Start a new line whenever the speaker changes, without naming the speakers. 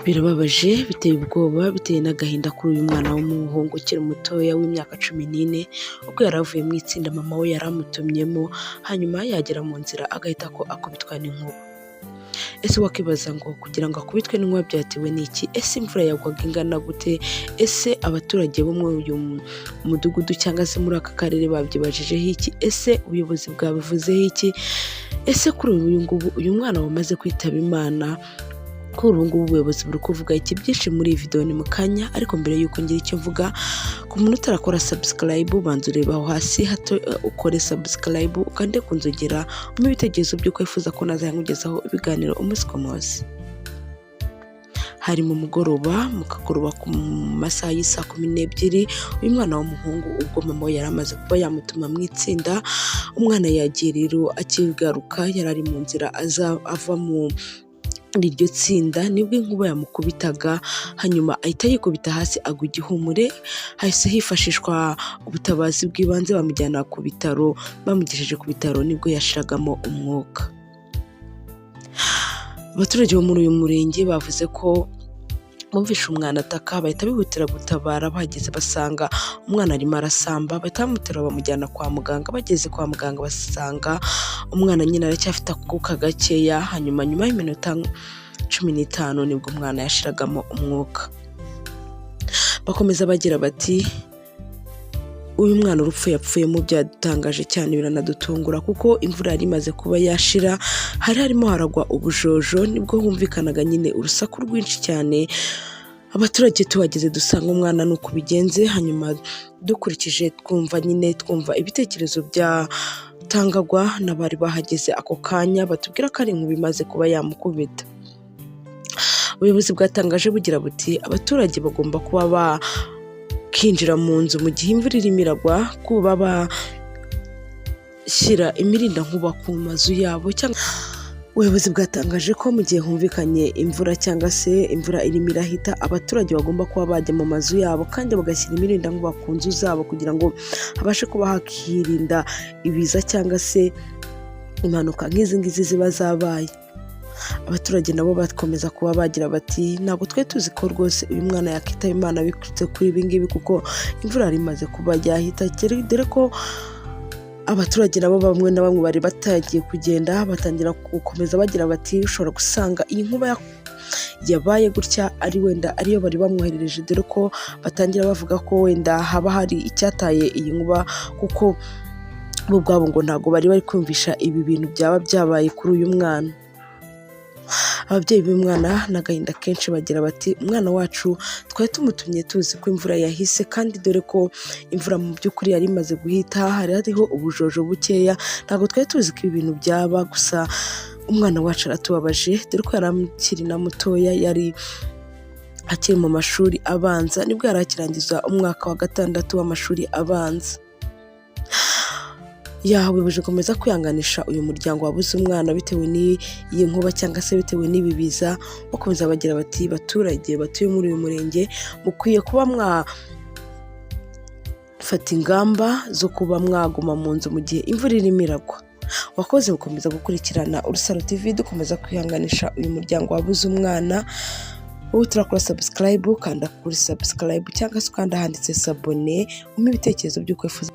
Birababaje, biteye ubwoba, biteye n'agahinda kuri uyu mwana w'umuhungu ukiri mutoya w'imyaka 14, ubwo yari avuye mu itsinda mama we yari amutumyemo, hanyuma yagera mu nzira agahita ko akubitwa n'inkuba. Ese wakibaza ngo kugira ngo akubitwe n'inkuba byatewe n'iki? Ese imvura yagwaga ingana gute? Ese abaturage bo muri uyu mudugudu cyangwa se muri aka karere babyibajijeho iki? Ese ubuyobozi bwabivuzeho iki? Ese kuri uyu ngubu uyu mwana wamaze kwitaba Imana, kuri ubu ngubu ubuyobozi buri kuvuga iki? Byinshi muri iyi video ni mu kanya, ariko mbere y'uko ngira icyo mvuga, ku muntu utarakora subscribe, banza ureba aho hasi hato ukore subscribe, ukande ku nzogera, umpe ibitekerezo by'uko wifuza ko nazajya nkugezaho ibiganiro umunsi ku munsi. Hari mu mugoroba, mu kagoroba ku masaha y'isaa 12, uyu mwana w'umuhungu ubwo mama we yari amaze kuba yamutuma mu itsinda, umwana yagiye rero, akigaruka yari ari mu nzira aza ava mu iryo tsinda, nibwo inkuba yamukubitaga, hanyuma ahita yikubita hasi agwa igihumure. Hahise hifashishwa ubutabazi bw'ibanze, bamujyana ku bitaro. Bamugejeje ku bitaro nibwo yashiragamo umwuka. Abaturage bo muri uyu murenge bavuze ko bumvishe umwana ataka, bahita bihutira gutabara. Bahageze basanga umwana arimo arasamba, bahita bamuterura bamujyana kwa muganga. Bageze kwa muganga basanga umwana nyine aracyafite akuka gakeya, hanyuma nyuma y'iminota 15 nibwo umwana yashiragamo umwuka. Bakomeza bagira bati: "Uyu mwana urupfu yapfuyemo byadutangaje cyane, biranadutungura, kuko imvura yari imaze kuba yashira, hari harimo haragwa ubujojo, nibwo humvikanaga nyine urusaku rwinshi cyane. Abaturage tuhageze dusanga umwana ni uko bigenze." Hanyuma dukurikije twumva nyine twumva ibitekerezo byatangagwa n'abari bahageze ako kanya, batubwira ko ari inkuba imaze kuba yamukubita. Ubuyobozi bwatangaje bugira buti: "Abaturage bagomba kuba bakinjira mu nzu mu gihe imvura irimo iragwa, kuba bashyira imirindankuba ku mazu yabo." Cyangwa ubuyobozi bwatangaje ko mu gihe humvikanye imvura cyangwa se imvura irimo irahita, abaturage bagomba kuba bajya mu mazu yabo kandi bagashyira imirindankuba ku nzu zabo, kugira ngo habashe kuba hakirinda ibiza cyangwa se impanuka nk'izi ngizi ziba zabaye. Abaturage nabo bakomeza kuba bagira bati: "Ntabwo twari tuzi ko rwose uyu mwana yakitaba Imana biturutse kuri ibi ngibi, kuko imvura yari imaze kuba yahita." Dore ko abaturage nabo bamwe na bamwe bari batangiye kugenda batangira gukomeza bagira bati: "Ushobora gusanga iyi nkuba yabaye gutya ari wenda ariyo bari bamwoherereje." Dore ko batangira bavuga ko wenda haba hari icyataye iyi nkuba, kuko bo ubwabo ngo ntabwo bari bari kumvisha ibi bintu byaba byabaye kuri uyu mwana. Ababyeyi b'umwana n'agahinda kenshi bagira bati: "Umwana wacu twari tumutumye tuzi ko imvura yahise, kandi dore ko imvura mu by'ukuri yari imaze guhita, hari hariho ubujojo bukeya, ntabwo twari tuzi ko ibi bintu byaba. Gusa umwana wacu aratubabaje, dore ko yari akiri na mutoya, yari akiri mu mashuri abanza, nibwo yari akirangiza umwaka wa gatandatu w'amashuri abanza." Yawe gukomeza kwihanganisha uyu muryango wabuze umwana bitewe n'iyi nkuba cyangwa se bitewe n'ibi biza. Bakomeza bagira bati: "Baturage batuye muri uyu murenge, mukwiye kuba mwafata ingamba zo kuba mwaguma mu nzu mu gihe imvura irimo iragwa." Wakoze gukomeza gukurikirana Urusaro TV. Dukomeza kwihanganisha uyu muryango wabuze umwana. Wowe turakora subscribe, kanda kuri subscribe cyangwa se ukanda ahanditse s'abonner, umpe ibitekerezo by'uko wifuza.